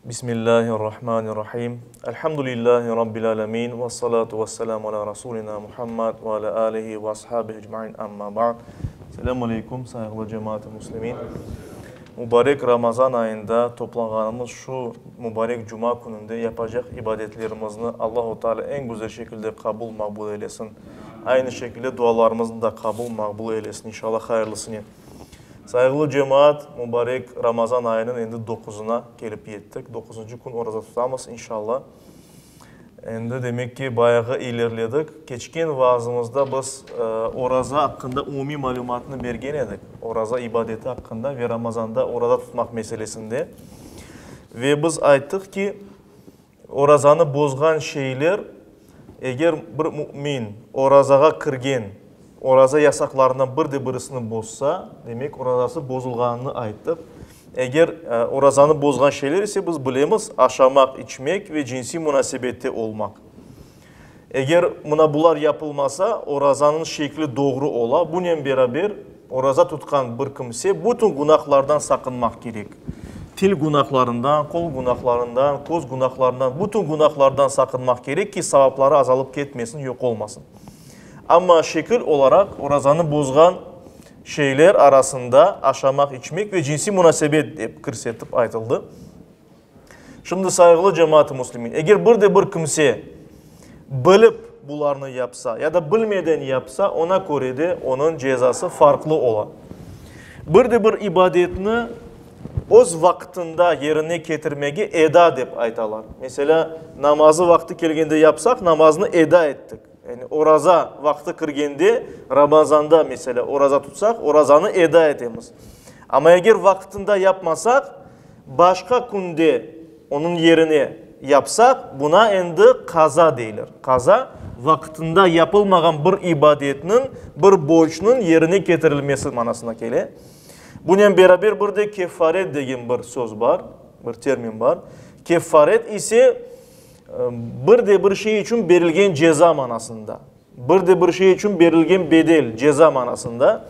Bismillahirrahmanirrahim. Elhamdülillahi Rabbil alemin. Ve salatu ve selamu ala Rasulina Muhammad ve ala alihi ve ashabihi ecmain. Amma ba'd. Selamu aleykum, sayğılı cemaat-i muslimin. Mübarek Ramazan ayında toplanğanımız şu mübarek cuma kününde yapacaq ibadetlerimizni Allahu Teala eñ güzel şekilde qabul maqbul eylesin. Aynı şekilde dualarımıznı da qabul maqbul eylesin, inşallah hayırlısınen. Sayğılı cemaat, mübarek Ramazan ayınıñ endi doquzına kelip yettik. Doquzıncı kün oraza tutamız, inşallah. Endi, demek ki, bayağı ilerledik. Keçken vaazımızda biz oraza aqqında umumiy malümatnı bergen edik, oraza ibadeti aqqında ve Ramazanda oraza tutmaq meselesinde. Ve biz ayttıq ki, Orazanı bozğan şeyler, eger bir mümin orazağa kirgen oraza yasaqlarından bir de birisini bozsa, demek orazası bozulğanını ayttıq. Eger orazanı bozğan şeyler ise biz bilemiz, aşamaq, içmek ve cinsiy munasebette olmaq. Eger mına bular yapılmasa, orazanıñ şekli doğru ola. Bunen beraber, oraza tutqan bir kimse bütün günahlardan saqınmaq kerek. Til günahlarından, qol günahlarından, köz günahlarından, bütün günahlardan saqınmaq kerek ki, savapları azalıp ketmesin, yoq olmasın. Amma şekil olaraq orazanı bozğan şeyler arasında aşamaq, içmek ve cinsiy munasebet dep kirsetip aytıldı. Şimdi, sayğılı cemaat-ı müslimin, eger bir de bir kimse bilip bularnı yapsa, ya da bilmeden yapsa, oña köre de onıñ cezası farqlı ola. Bir de bir ibadetni öz vaqtında yerine ketirmege eda dep aytalar. Meselâ, namazı vaqtı kelgende yapsaq, namaznı eda ettik. Yani oraza vaqtı kirgende, Ramazanda, meselâ, oraza tutsaq, orazanı eda etemiz. Amma eger vaqtında yapmasaq, Başqa künde onıñ yerine yapsaq, buna endi qaza deyler. Qaza, vaqtında yapılmağan bir ibadetniñ, bir borcnıñ yerine ketirilmesi manasına kele. Bunen beraber bir de kefaret degen bir söz bar, bir termin bar. Kefaret ise, bir de bir şey içün berilgen ceza manasında. Bir de bir şey içün berilgen bedel, ceza manasında.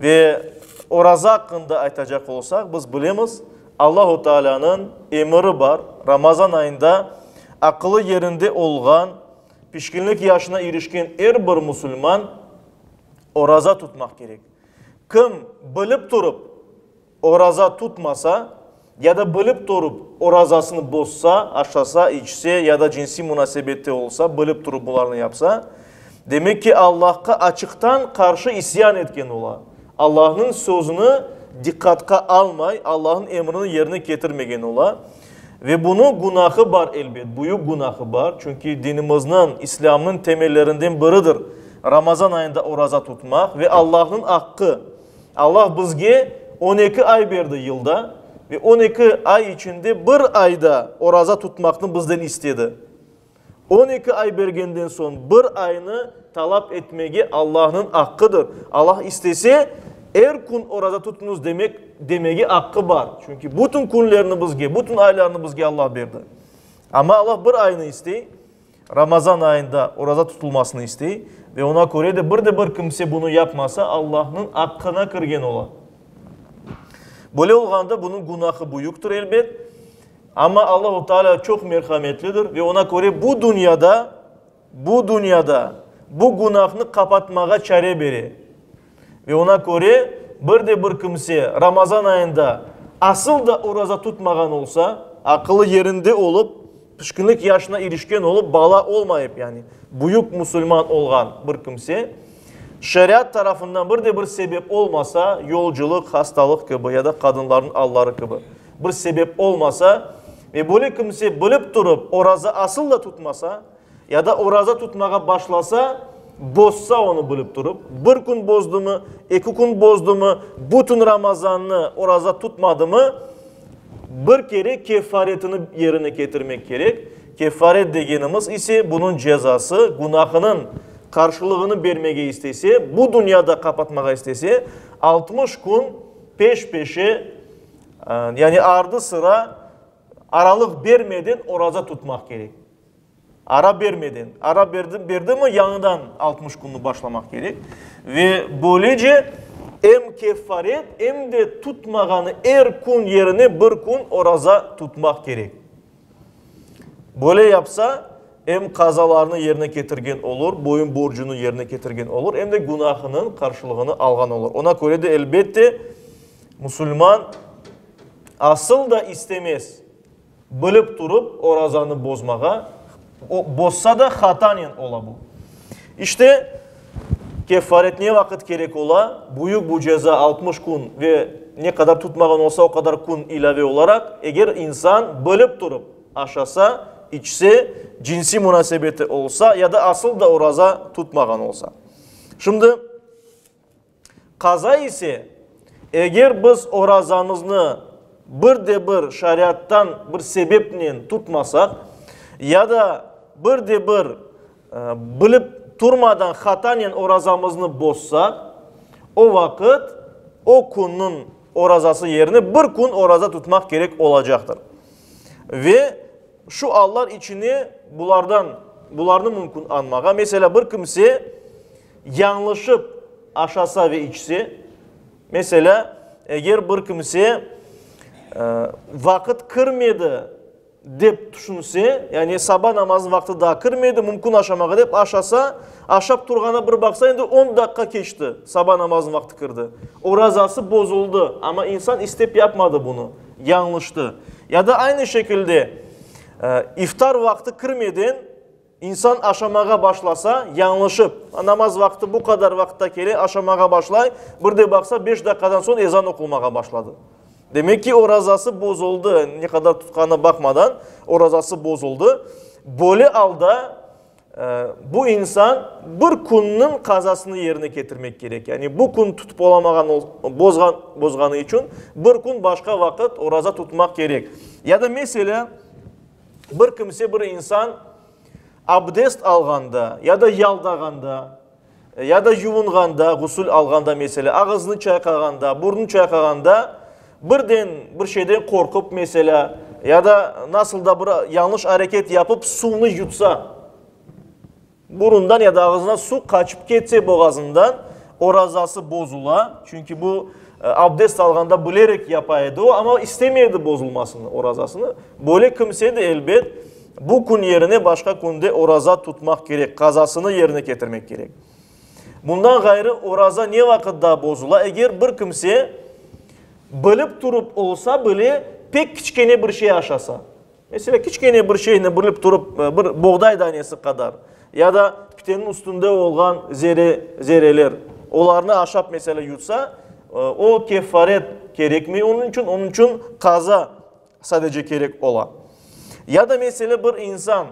Ve oraza aqqında aytacaq olsaq, biz bilemiz, Allahu Taalânıñ emiri bar, Ramazan ayında aqılı yerinde olğan, pişkinlik yaşına irişken er bir musulman oraza tutmaq kerek. Kim bilip turıp, Oraza tutmasa, ya da bilip turıp orazasını bozsa, aşasa, içse ya da cinsiy munasebette olsa, bilip turıp bularnı yapsa, demek ki, Allahqa açıqtan qarşı isyan etken ola, Allahnıñ sözüni diqqatqa almay, Allahnıñ emrini yerine ketirmegen ola. Ve bunıñ günahı bar, elbet, büyük günahı bar, çünki dinimizniñ, İslâmnıñ temellerinden biridir Ramazan ayında oraza tutmaq ve Allahnıñ aqqı. Allah bizge 12 ay berdi yılda ve 12 ay içinde bir ayda oraza tutmaqnı bizden istedi. 12 ay bergenden soñ bir aynı talap etmege Allahnıñ aqqıdır. Allah istese, er kün oraza tutuñız demek, demege aqqı bar. Çünki bütün künlerni bizge, bütün aylarnı bizge Allah berdi. Amma Allah bir aynı istey. Ramazan ayında oraza tutulmasını istey ve oña köre de bir de bir kimse bunı yapmasa, Allahnıñ aqqına kirgen ola. Böyle olğanda bunıñ günahı büyüktir, elbet, amma Allahu Teala çoq merhametlidir ve oña köre bu dünyada, bu dünyada bu günahnı qapatmağa çare bere. Ve oña köre bir de bir kimse Ramazan ayında asıl da oraza tutmağan olsa, aqılı yerinde olıp, pişkinlik yaşına irişken olıp, bala olmayıp, yani büyük musulman olğan bir kimse, şeriat tarafından bir de bir sebep olmasa, yolculıq, hastalıq kibi ya da qadınlarnıñ alları kibi bir sebep olmasa, ve böyle kimse bilip turıp oraza asıl da tutmasa, Ya da oraza tutmağa başlasa, bozsa onı bilip turıp, bir kün bozdımı, eki kün bozdımı, bütün Ramazannı oraza tutmadımı, bir kere kefaretini yerine ketirmek kerek. Kefaret degenimiz ise, bunıñ cezası, günahınıñ qarşılığını bermege istese, bu dünyada qapatmağa istese, 60 kün peş-peşe, yani ardı-sıra, aralıq bermeden oraza tutmaq kerek. Ara bermeden. Ara berdi, berdimi, yañıdan 60 künni başlamaq kerek. Ve böylece em kefaret, em de tutmağanı er kün yerine bir kün oraza tutmaq kerek. Böyle yapsa, em qazalarnı yerine ketirgen olur, boyun borcunı yerine ketirgen olur, em de günahınıñ qarşılığını alğan olur. Ona köre de, elbette, musulman asıl da istemez bilip turıp orazanı bozmağa, o, bozsa da hatanen ola bu. İşte, kefaret ne vaqıt kerek ola? Büyük bu ceza 60 kün ve ne qadar tutmağan olsa, o qadar kün ilâve olaraq, eger insan bilip turıp aşasa, içse, cinsiy munasebeti olsa ya da asıl da oraza tutmağan olsa. Şimdi, Qaza ise, eger biz orazamıznı bir de bir şariattan bir sebepnen tutmasaq, ya da bir de bir bilip turmadan hatanen orazamıznı bozsaq, o vaqıt o künniñ orazası yerine bir kün oraza tutmaq kerek olacaqtır. Ve şu allar içine bulardan, bularnı mümkün añmağa, meselâ, bir kimse Yañlışıp aşasa ve içse, meselâ, eger bir kimse vaqıt kirmedi dep tüşünse, yani saba namazınıñ vaqtı daa kirmedi, mümkün aşamağa dep aşasa, aşap turğanda bir baqsa, endi on daqqa keçti, saba namazınıñ vaqtı kirdi. Orazası bozuldı, amma insan istep yapmadı bunı, yañlıştı. Ya da aynı şekilde iftar vaqtı kirmeden, İnsan aşamağa başlasa, yañlışıp, namaz vaqtı bu qadar vaqıtta kele, aşamağa başlay, bir de baqsa, beş daqqadan soñ ezan oqulmağa başladı. Demek ki, orazası bozuldı, ne qadar tutqanına baqmadan, orazası bozuldı. Böyle alda bu insan bir künniñ qazasını yerine ketirmek kerek. Yani bu kün tutıp olamağan, bozğan, bozğanı içün bir kün başqa vaqıt oraza tutmaq kerek. Ya da meselâ, Bir kimse, bir insan abdest alğanda ya da yaldağanda, ya da yuvunğanda, ğusul alğanda, meselâ, ağızını çayqağanda, burnunu çayqağanda, birden bir şeyden qorqup, meselâ, ya da nasıl da bir yañlış areket yapıp, suvnı yutsa, Burundan ya da ağızından suv qaçıp ketse boğazından, orazası bozula, çünki bu abdest alğanda bilerek yapa edi o, amma istemey edi bozulmasını, orazasını. Böyle kimse de, elbet, bu kün yerine başqa künde oraza tutmaq kerek, qazasını yerine ketirmek kerek. Bundan ğayrı, oraza ne vaqıt daa bozula? Eger bir kimse bilip turıp olsa bile, pek kiçkene bir şey aşasa. Meselâ, kiçkene bir şeyni bilip turıp, bir boğday danesi qadar, ya da piteniñ üstünde olğan zere, zereler, olarnı aşap, meselâ, yutsa, o kefaret kerekmey onıñ içün, onıñ içün qaza sadece kerek ola. Ya da, meselâ, bir insan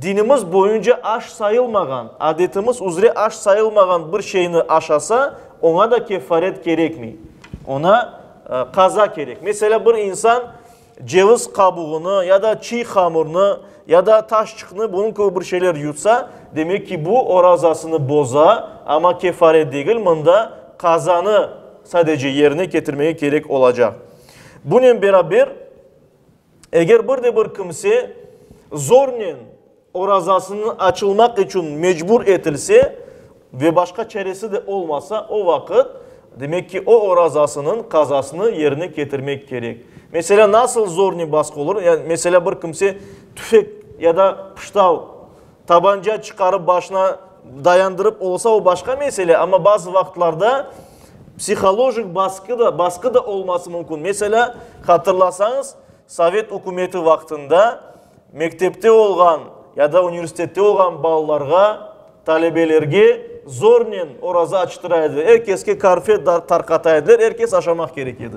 dinimiz boyunca aş sayılmağan, adetimiz üzre aş sayılmağan bir şeyni aşasa, oña da kefaret kerekmey, oña qaza kerek. Meselâ, bir insan ceviz qabuğını ya da çiy hamurnı ya da taşçıqnı, bunıñ kibi bir şeyler yutsa, demek ki, bu orazasını boza, amma kefaret degil, mında qazanı sadece yerine ketirmege kerek olacaq. Bunen beraber, eger bir de bir kimse zornen orazasını açılmaq içün mecbur etilse ve başqa çaresi de olmasa, o vaqıt, demek ki, o orazasınıñ qazasını yerine ketirmek kerek. Meselâ, nasıl zornen basqı olur? Yani, meselâ, bir kimse tüfek ya da pıştav, tabanca çıqarıp başına dayandırıp olsa, o başqa mesele, amma bazı vaqıtlarda psiholojik basqı da, basqı da olması mümkün. Meselâ, hatırlasañız, sovet ükümeti vaqtında Mektepte olğan ya da universitette olğan balalarğa, talebelerge zornen oraza açtıra ediler. Er keske karfet tarqata ediler, er kes aşamaq kerek edi.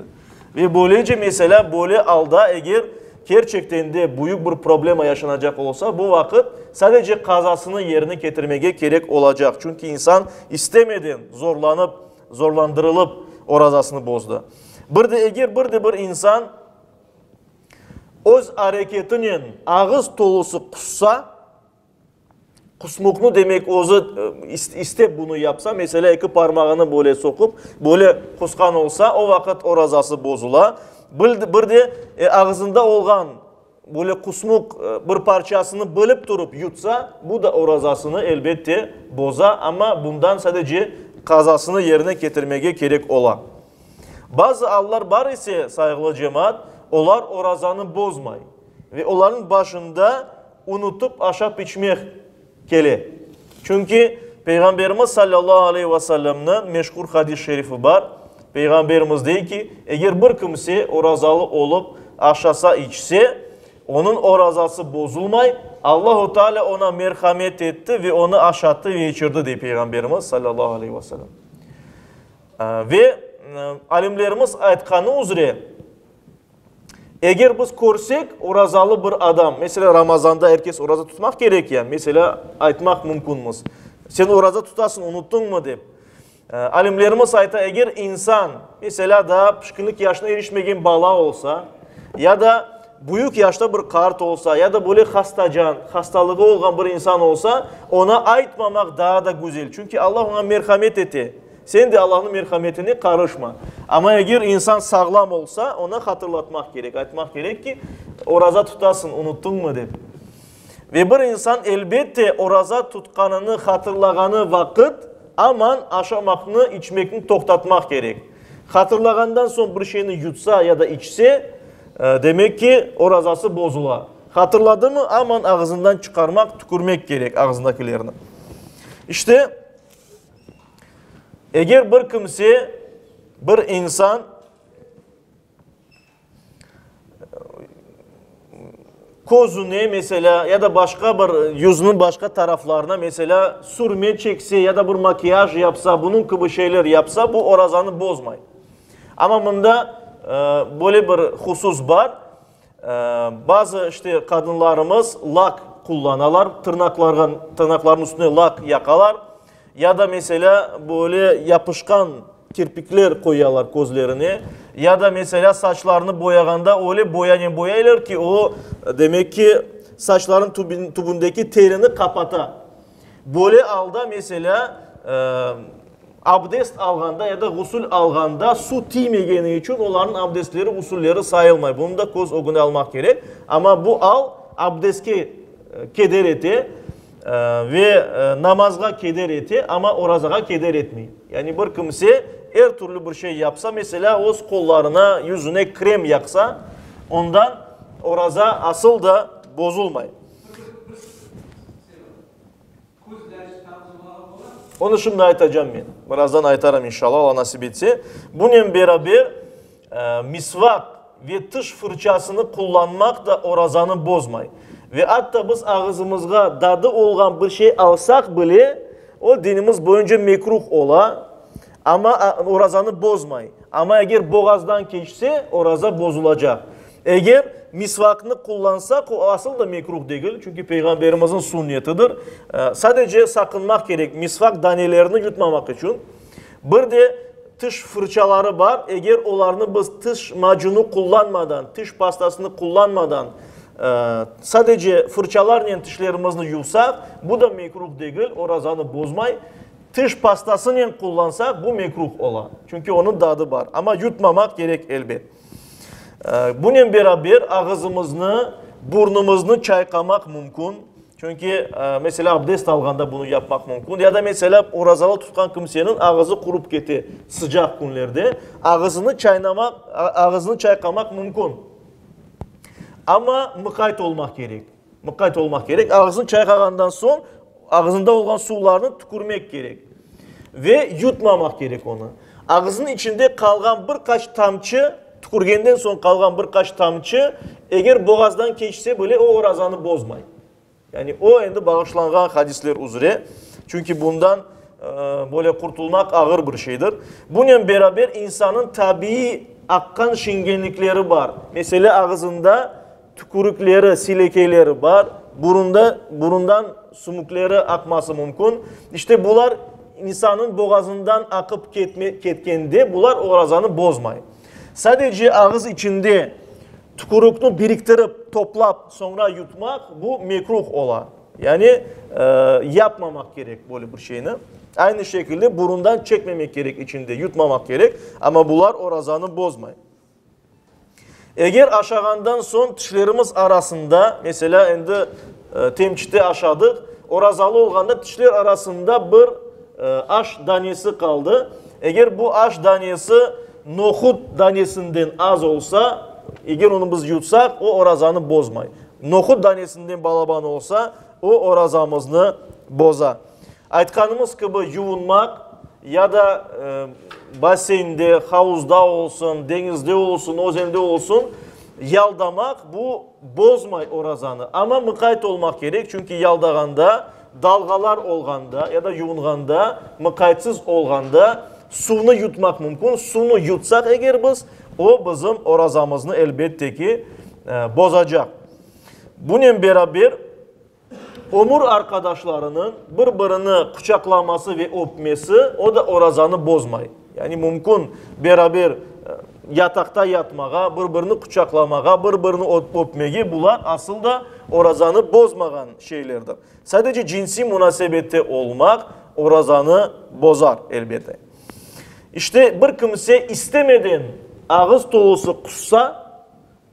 Ve böylece, meselâ, böyle alda, eger kerçekten de büyük bir problema yaşanacaq olsa, bu vaqıt sadece qazasını yerine ketirmege kerek olacaq. Çünki insan istemeden zorlanıp, zorlandırılıp orazasını bozdı. Bir de eger bir de bir insan Öz areketinen ağız tolusı qussa, qusmuqnı demek özü istep bunı yapsa, meselâ, eki parmağını böyle soqup, böyle qusqan olsa, o vaqıt orazası bozula. Bir de ağızında olğan böyle qusmuq bir parçasını bilip turıp yutsa, bu da orazasını, elbette, boza, amma bundan sadece qazasını yerine ketirmege kerek ola. Bazı allar bar ise, sayğılı cemaat, olar orazanı bozmay ve olarnıñ başında. unutıp aşap-içmek kele. Çünki Peyğamberimiz salâllahu aleyhi ve sellemniñ meşhur hadis-i şerifi bar. Peyğamberimiz dey ki, eger bir kimse orazalı olıp aşasa, içse, onıñ orazası bozulmay, Allahu Teala oña merhamet etti ve onı aşattı ve içirdi, dey Peyğamberimiz salâllahu aleyhi ve sellem. Ve alimlerimiz aytqanı üzre, Eger biz körsek, orazalı bir adam, meselâ, Ramazanda er kes oraza tutmaq kerek ya, meselâ, aytmaq mümkünmiz, Sen oraza tutasıñ, unuttıñmı? dep. Alimlerimiz ayta, eger insan, meselâ, daa pişkinlik yaşına irişmegen bala olsa, ya da büyük yaşta bir qart olsa, ya da böyle hastacan, hastalığı olğan bir insan olsa, oña aytmamaq daa da güzel, çünki Alla oña merhamet ete. Sen de Allahnıñ merhametine qarışma. Amma eger insan sağlam olsa, oña hatırlatmaq kerek, aytmaq kerek ki, oraza tutasıñ, unuttıñmı dep. Ve bir insan, elbette, oraza tutqanını hatırlağanı vaqıt, aman aşamaqnı, içmekni toqtatmaq kerek. Hatırlağandan soñ bir şeyni yutsa ya da içse, demek ki, orazası bozula. Hatırladımı, aman ağızından çıqarmaq, tükürmek kerek ağızındakilerni. İşte, Eger bir kimse, bir insan közüne, meselâ, ya da başqa bir yüzüniñ başqa taraflarına, meselâ, sürme çekse ya da bir makiyaj yapsa, bunıñ kibi şeyler yapsa, bu orazanı bozmay. Amma mında böyle bir husus bar, Bazı, işte, qadınlarımız lak qullanalar, tırnaqlarğa, tırnaqlarınıñ üstüne lak yaqalar, ya da, meselâ, böyle yapışqan kirpikler qoyalar közlerine, ya da, meselâ, saçlarını boyağanda öyle boyanen boyaylar ki, o, demek ki, saçlarınıñ tübündeki terini qapata. Böyle alda, meselâ, abdest alğanda ya da ğusül alğanda su tiymegeni içün olarnıñ abdestleri, ğusülleri sayılmay. Bunı da köz ögüne almaq kerek. Amma bu al abdestke keder ete ve namazğa keder ete, amma orazağa keder etmey. Yani bir kimse er türlü bir şey yapsa, meselâ, öz qollarına, yüzüne krem yaqsa, ondan oraza asıl da bozulmay. Onı şimdi aytacam men. Birazdan aytarım inşallah, Alla nasip etse. Bunen beraber, misvak ve tiş fırçasını qullanmaq da orazanı bozmay. Ve atta biz ağızımızğa dadı olğan bir şey alsaq bile, o dinimiz boyunca mekruh ola, amma orazanı bozmay. Amma eger boğazdan keçse, oraza bozulacaq. Eger misvaknı qullansaq, o asıl da mekruh degil, çünki Peyğamberimizniñ sünnetidir. Sadece saqınmaq kerek, misvak danelerini yutmamaq içün. Bir de tiş fırçaları bar, eger olarnı biz tiş macunı qullanmadan, tiş pastasını qullanmadan, sadece fırçalarnen tişlerimizni yuvsaq, bu da mekruh degil, orazanı bozmay. Tiş pastasınen qullansaq, bu mekruh ola, çünki onıñ dadı bar. Amma yutmamaq kerek, elbet. Bunen beraber ağızımıznı, burnumıznı çayqamaq mümkün. Çünki, meselâ, abdest alğanda bunı yapmaq mümkün. Ya da, meselâ, orazalı tutqan kimseniñ ağızı qurup kete sıcaq künlerde, ağızını çaynamaq, ağızını çayqamaq mümkün. Amma mıqayt olmaq kerek. Mıqayt olmaq kerek. Ağızını çayqağandan soñ ağızında olğan suvlarnı tükürmek kerek. Ve yutmamaq kerek onı. Ağızınıñ içinde qalğan bir qaç tamçı, tükürgenden soñ qalğan bir qaç tamçı, eger boğazdan keçse bile, o orazanı bozmay. Yani o endi bağışlanğan hadisler üzre, çünki bundan böyle qurtulmaq ağır bir şeydir. Bunen beraber insannıñ tabiiy aqqan şingenlikleri bar. Meselâ, ağızında tükürükleri, silekeyleri bar, burunda, burundan sümükleri aqması mümkün. İşte bular insannıñ boğazından aqıp ketme, ketkende, bular orazanı bozmay. Sadece ağız içinde tükürükni biriktirip, toplap, soñra yutmaq, bu mekruh ola. Yani, yapmamaq kerek böyle bir şeyni. Aynı şekilde burundan çekmemek kerek içinde, yutmamaq kerek, amma bular orazanı bozmay. Eger aşağandan soñ tişlerimiz arasında, meselâ, endi temçite aşadıq, orazalı olğanda tişler arasında bir aş danesi qaldı. Eger bu aş danesi nohut danesinden az olsa, eger onı biz yutsaq, o orazanı bozmay. Nohut danesinden balaban olsa, o orazamıznı boza. Aytqanımız kibi, yuvunmaq ya da basseynde, havuzda olsun, deñizde olsun, özende olsun, yaldamaq, bu bozmay orazanı. Amma mıqayt olmaq kerek, çünki yaldağanda, dalğalar olğanda ya da yuvunğanda, mıqaytsız olğanda suvnı yutmaq mümkün. Suvnı yutsaq eger biz, o bizim orazamıznı elbette ki, bozacaq. Bunen beraber, ömür arqadaşlarınıñ bir-birini quçaqlaması ve öpmesi, o da orazanı bozmay. Yani mümkün beraber yataqta yatmağa, bir-birini quçaqlamağa, bir-birini öpmege, bular asıl da orazanı bozmağan şeylerdir. Sadece cinsiy munasebette olmaq orazanı bozar, elbette. İşte, bir kimse istemeden ağız tolusı qussa,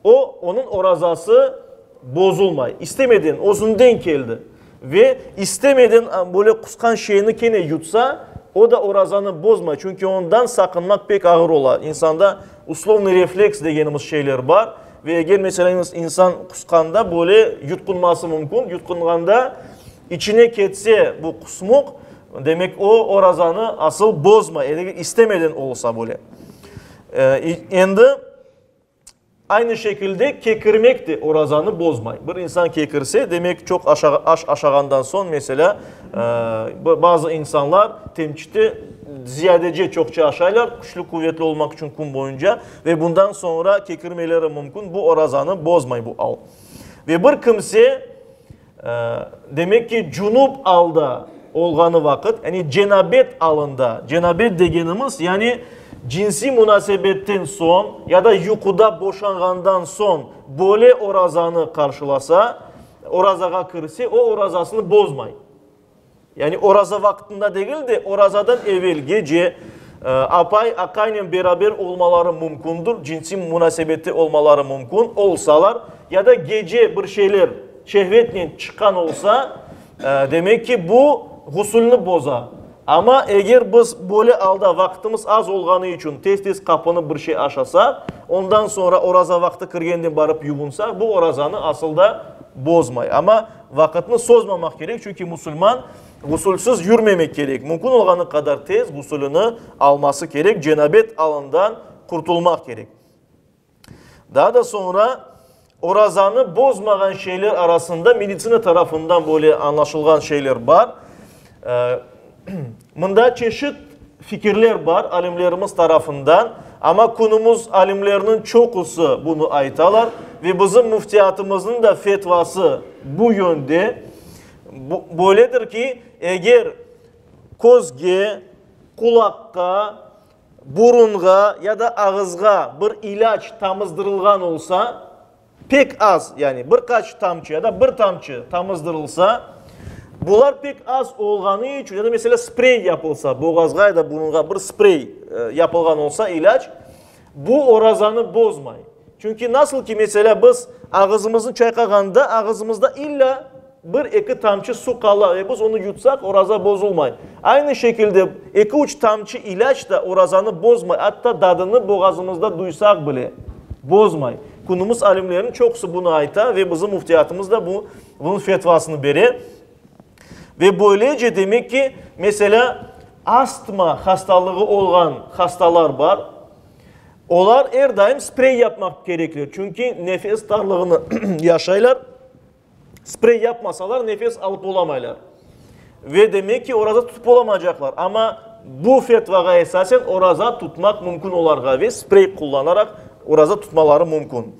O, onıñ orazası bozulmay. İstemeden, özünden keldi. Ve istemeden böyle qusqan şeyni kene yutsa, o da orazanı bozmay, çünki ondan saqınmaq pek ağır ola. İnsanda uslovnıy refleks degenimiz şeyler bar. Ve eger, meselâ, insan qusqanda böyle yutqunması mümkün. Yutqunğanda içine ketse bu qusmuq, demek o, orazanı asıl bozmay, eger istemeden olsa böyle. Endi. Aynı şekilde kekirmek de orazanı bozmay. Bir insan kekirse, demek çoq aş aşağandan soñ, meselâ, bazı insanlar temçiti ziyadece çoqça aşaylar, küçlü quvetli olmaq içün kün boyunca, ve bundan soñra kekirmeleri mümkün, bu orazanı bozmay bu al. Ve bir kimse Demek ki, cunup alda olğanı vaqıt, yani cenabet alında, cenabet degenimiz, yani cinsiy munasebetten soñ ya da yuquda boşanğandan soñ böyle orazanı qarşılasa, orazağa kirse, o orazasını bozmay. Yani oraza vaqtında degil de, orazadan evel gece apay aqaynen beraber olmaları mümkündür, cinsiy munasebette olmaları mümkün olsalar, ya da gece bir şeyler şehvetnen çıqqan olsa, demek ki, bu ğusulni boza. Amma eger biz böyle alda vaqtımız az olğanı içün tez-tez qapınıp bir şey aşasaq, ondan soñra oraza vaqtı kirgende barıp yuvunsaq, bu orazanı asıl da bozmay. Amma Vaqıtnı sozmamaq kerek, çünki musulman ğusulsız yürmemek kerek, mümkün olğanı qadar tez ğusulini alması kerek, cenabet alından qurtulmaq kerek. Daa da soñra, orazanı bozmağan şeyler arasında meditsina tarafından böyle añlaşılğan şeyler bar. Mında çeşit fikirler bar alimlerimiz tarafından, amma künümüz alimleriniñ çoqusı bunı aytalar ve bizim müftiyatımıznıñ da fetvası bu yönde, böyledir ki, eger közge, qulaqqa, burunğa ya da ağızğa bir ilâc tamızdırılğan olsa, Pek az, yani bir qaç tamçı ya da bir tamçı tamızdırılsa, bular pek az olğanı içün, ya da meselâ sprey yapılsa, boğazğa ya da burunğa bir sprey yapılğan olsa, ilâc, bu orazanı bozmay. Çünki nasıl ki, meselâ, biz ağızımıznı çayqağanda, ağızımızda illâ Bir-eki tamçı su qala ve biz onı yutsaq, oraza bozulmay. Aynı şekilde, eki-üç tamçı ilâc da orazanı bozmay, atta dadını boğazımızda duysaq bile, bozmay. Künümiz alimleriniñ çoqusı bunı ayta ve bizim müftiyatımız da bu, bunıñ fetvasını bere. Ve böylece, demek ki, meselâ, astma hastalığı olğan hastalar bar, olar er daim sprey yapmaq kerekler, çünki nefes tarlığını yaşaylar. Sprey yapmasalar, nefes alıp olamaylar. Ve demek ki, oraza tutıp olamaycaqlar. Amma bu fetvağa esasen oraza tutmaq mümkün olarğa ve sprey qullanaraq oraza tutmaları mümkün.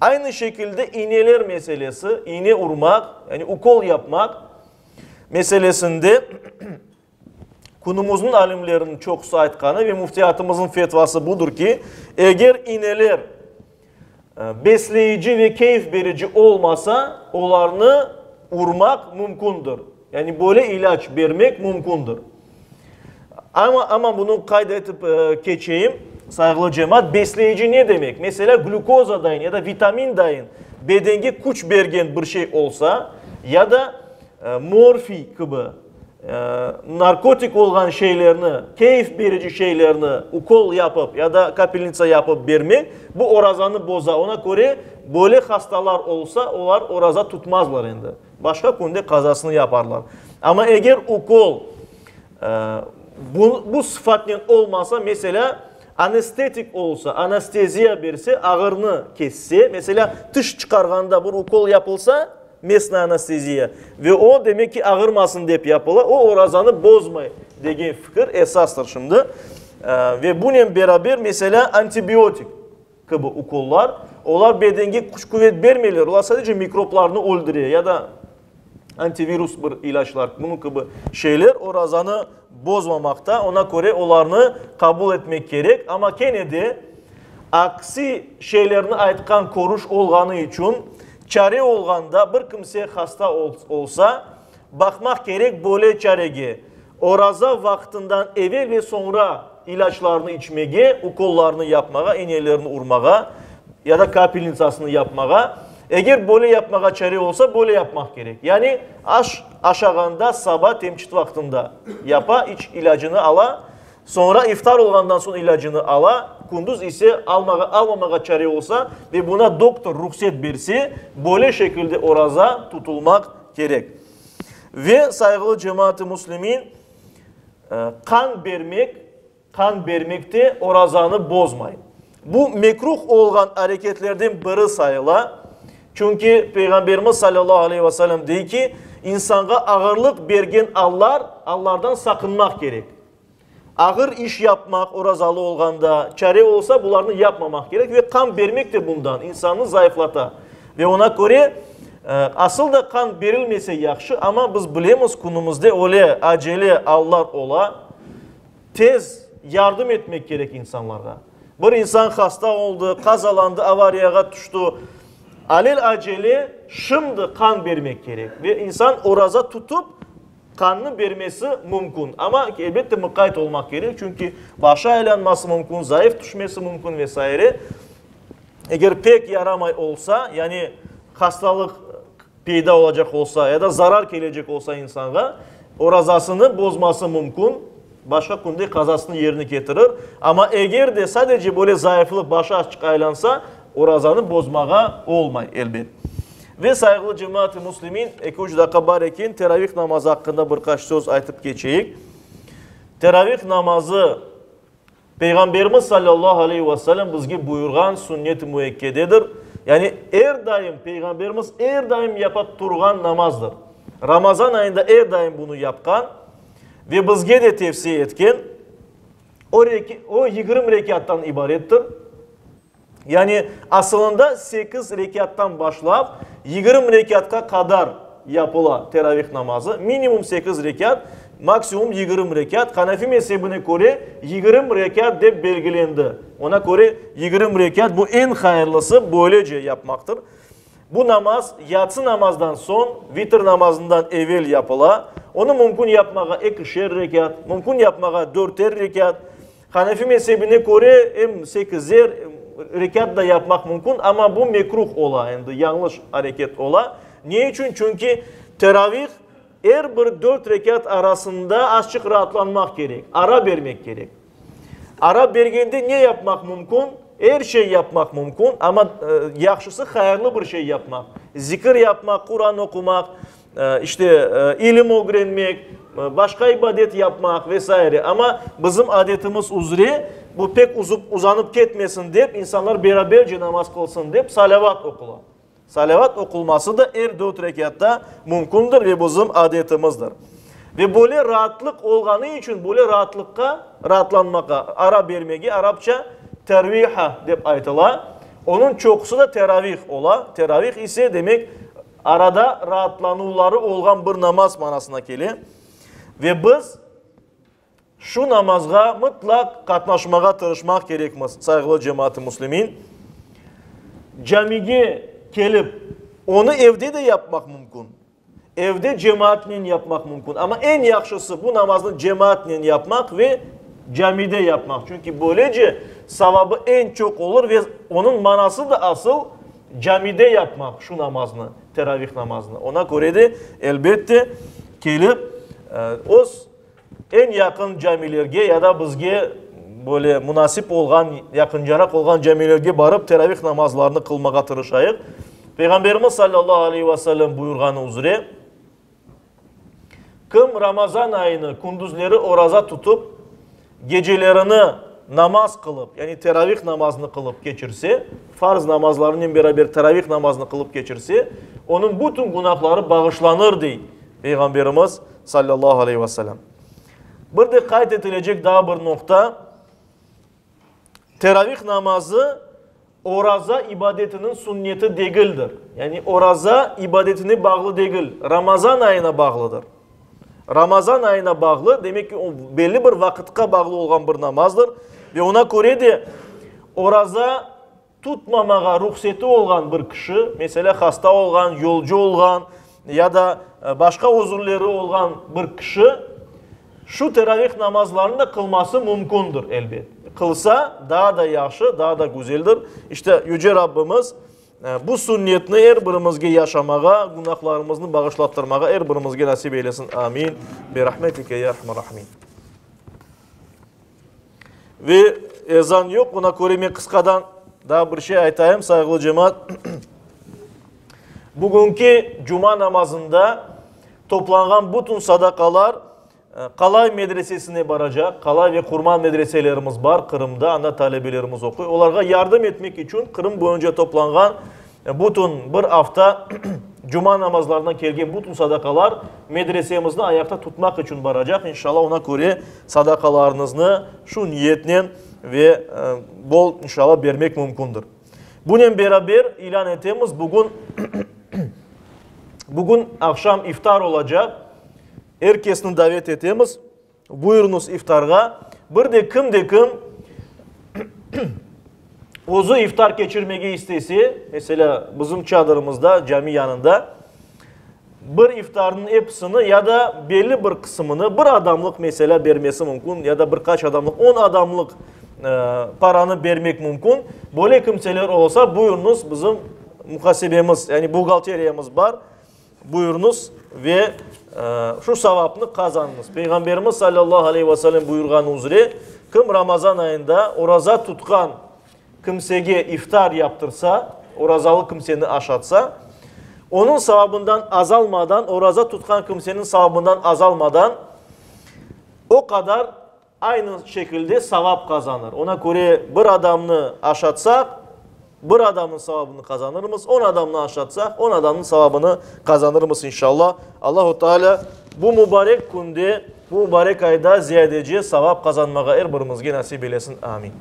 Aynı şekilde ineler meselesi, ine urmaq, yani ukol yapmaq meselesinde künümüzniñ alimleriniñ çoqusı aytqanı ve müftiyatımıznıñ fetvası budır ki, eger ineler besleyici ve keyf berici olmasa, olarnı urmaq mümkündir. Yani böyle ilâc bermek mümkündir. Amma, amma bunı qayd etip keçeyim, sayğılı cemaat, besleyici ne demek? Meselâ, glükoza dayın ya da vitamin dayın bedenge küç bergen bir şey olsa, ya da morfiy kibi. Narkotik olğan şeylerni, keyf berici şeylerni ukol yapıp ya da kapelnitsa yapıp bermek, bu orazanı boza. Oña köre, böyle hastalar olsa, olar oraza tutmazlar endi. Başqa künde qazasını yaparlar. Amma eger ukol bu, bu sıfatnen olmasa, meselâ, anestetik olsa, anasteziya berse, ağırnı kesse, meselâ, tiş çıqarğanda bir ukol yapılsa, Mesna anesteziya, ve o, demek ki, ağırmasın dep yapıla, o, orazanı bozmay degen fikir esastır şimdi. Ve bunen beraber, meselâ, antibiotik kibi ukollar, olar bedenge küç-quvet bermeyler, olar sadece mikroplarnı öldüre ya da antivirus bir ilâclar, bunıñ kibi şeyler orazanı bozmamaqta, oña köre olarnı qabul etmek kerek, amma kene de, Aksi şeylerni aytqan körüş olğanı içün, çare olğanda bir kimse hasta olsa, baqmaq kerek böyle çarege, oraza vaqtından evel ve soñra ilâclarnı içmege, ukollarnı yapmağa, inelerni urmağa ya da kapelnitsasını yapmağa. Eger böyle yapmağa çare olsa, böyle yapmaq kerek. Yani aş aşağanda saba temçit vaqtında yapa, iç ilâcını ala, Soñra iftar olğandan soñ ilâcını ala, kündüz ise almağa, almamağa çare olsa ve buña doktor ruhset berse, böyle şekilde oraza tutulmaq kerek. Ve, sayğılı cemaat-ı müslimin, qan bermek, qan bermek de orazanı bozmay. Bu mekruh olğan areketlerden biri sayıla, çünki Peyğamberimiz salâllahu aleyhi ve sellem dey ki, insanğa ağırlıq bergen allar, allardan saqınmaq kerek. Ağır iş yapmaq, orazalı olğanda, çare olsa, bularnı yapmamaq kerek ve qan bermek de bundan insannı zayıflata. Ve oña köre, asıl da qan berilmese yahşı, amma biz bilemiz, künümizde öyle acele allar ola, tez yardım etmek kerek insanlarğa. Bir insan hasta oldı, qazalandı, avariyağa tüşti, alel-acele şimdi qan bermek kerek ve insan oraza tutıp, Qannı bermesi mümkün, amma, elbette, mıqayt olmaq kerek, çünki başı aylanması mümkün, zayıf tüşmesi mümkün ve saire. Eger pek yaramay olsa, yani hastalıq peyda olacaq olsa ya da zarar kelecek olsa insanğa, orazasını bozması mümkün, başqa künde qazasını yerine ketirir. Amma eger de sadece böyle zayıflıq, başı azçıq aylansa, orazanı bozmağa olmay, elbet. Ve sayğılı cemaat-ı müslimin, eki-üç daqqa bar eken, teravih namazı aqqında bir qaç söz aytıp keçeyik. Teravih namazı, Peyğamberimiz salâllahu aleyhi ve sellem bizge buyurğan sünnet-i müekkededir. Yani er daim, Peyğamberimiz er daim yapa turğan namazdır. Ramazan ayında er daim bunı yapqan ve bizge de tevsiye etken. O, o 20 rekâttan ibarettir. Yani asılında sekiz rekâttan başlap 20 rekâtqa qadar yapıla teravih namazı. Minimum sekiz rekât, maksimum 20 rekât. Hanefi mezhebine köre 20 rekât dep belgilendi. Ona köre 20 rekât bu eñ hayırlısı böylece yapmaqtır. Bu namaz yatsı namazdan soñ, vitr namazından evel yapıla. Onı mümkün yapmağa ekişer rekât, mümkün yapmağa dörter rekât. Hanefi mezhebine köre em sekizer rekât da yapmaq mümkün, amma bu mekruh ola, endi yañlış areket ola. Ne içün? Çünki teravih er bir dört rekât arasında azçıq raatlanmaq kerek, ara bermek kerek. Ara bergende ne yapmaq mümkün? Er şey yapmaq mümkün, amma yahşısı hayırlı bir şey yapmaq. Zikir yapmaq, Quran oqumaq, işte, ilim ögrenmek, başqa ibadet yapmaq ve saire. Amma bizim adetimiz üzre, bu pek uzıp, uzanıp ketmesin dep, insanlar beraberce namaz qılsın dep, salâvat oqula. Salâvat oqulması da er dört rekâtta mümkündir ve bizim adetimizdir. Ve böyle raatlıq olğanı içün, böyle raatlıqqa, raatlanmağa, ara bermege arapça terviha dep aytıla. Onıñ çoqusı da teravih ola. Teravih ise, demek, arada raatlanuvları olğan bir namaz manasına kele. Ve biz şu namazğa mıtlaq qatnaşmağa tırışmaq kerekmiz, sayğılı cemaat-ı müslimin. Camige kelip, onı evde de yapmaq mümkün. Evde cemaatnen yapmaq mümkün. Amma eñ yahşısı bu namaznı cemaatnen yapmaq ve camide yapmaq. Çünki böylece savabı eñ çoq olur ve onıñ manası da asıl camide yapmaq şu namaznı, teravih namazını. Ona köre de, elbette, kelip. Öz eñ yaqın camilerge ya da bizge böyle munasip olğan, yaqıncaraq olğan camilerge barıp teravih namazlarını qılmağa tırışayıq. Peyğamberimiz sallallahu aleyhi ve sellem buyurğanı üzre, Kim Ramazan ayını kündüzleri oraza tutıp, gecelerini namaz qılıp, yani teravih namazını qılıp keçirse, farz namazlarınen beraber teravih namazını qılıp keçirse, onıñ bütün günahları bağışlanır, dey Peyğamberimiz sallallahu aleyhi ve sellem. Bir de qayd etilecek daa bir noqta, Teravih namazı oraza ibadetiniñ sünneti degildir. Yani oraza ibadetine bağlı degil, Ramazan ayına bağlıdır. Ramazan ayına bağlı, demek ki, o belli bir vaqıtqa bağlı olğan bir namazdır. Ve ona köre de oraza tutmamağa ruhseti olğan bir kişi, meselâ, hasta olğan, yolcu olğan ya da başqa özürleri olğan bir kişi şu teravih namazlarını da qılması mümkündir, elbet. Qılsa, daa da yahşı, daa da güzeldir. İşte, Yüce Rabbimiz bu sünnetni er birimizge yaşamağa, günahlarımıznı bağışlattırmağa er birimizge nasip eylesin. Amin. Bi rahmetike ya erhamer rahimin. Ve ezan yoq, buna köre men qısqadan daa bir şey aytayım, sayğılı cemaat. Bugünki cuma namazında toplanğan bütün sadaqalar Qalay medresesine baracaq. Qalay ve Qurman medreselerimiz bar Qırımda, anda talebelerimiz oquy. Olarğa yardım etmek içün Qırım boyunca toplanğan bütün bir afta cuma namazlarına kelgen bütün sadaqalar medresemizni ayaqta tutmaq içün baracaq. İnşallah, ona köre sadaqalarıñıznı şu niyetnen ve bol, inşallah, bermek mümkündir. Bunen beraber ilân etemiz, bugün bugün aqşam iftar olacaq. Er kesni davet etemiz. Buyurıñız iftarğa. Bir de kim de kim özü iftar keçirmege istese, meselâ, bizim çadırımızda, cami yanında, bir iftarnıñ episini ya da belli bir qısımını, bir adamlıq, meselâ, bermesi mümkün, ya da bir qaç adamlıq, on adamlıq paranı bermek mümkün. Böyle kimseler olsa, buyurıñız, bizim muhasebemiz, yani buhgalteriyamız bar, Buyurıñız ve şu savapnı qazanıñız. Peyğamberimiz salâllahu aleyhi ve sellem buyurğanı üzre, kim Ramazan ayında oraza tutqan kimsege iftar yaptırsa, orazalı kimseni aşatsa, onıñ savabından azalmadan, oraza tutqan kimseniñ savabından azalmadan, o qadar Aynı şekilde savap qazanır. Ona köre bir adamnı aşatsaq, bir adamnıñ savabını qazanırmız, on adamnı aşatsaq, on adamnıñ savabını qazanırmız inşallah. Allahu Teala bu mübarek künde, bu mübarek ayda ziyadece savap qazanmağa er birimizge nasip eylesin. Amin.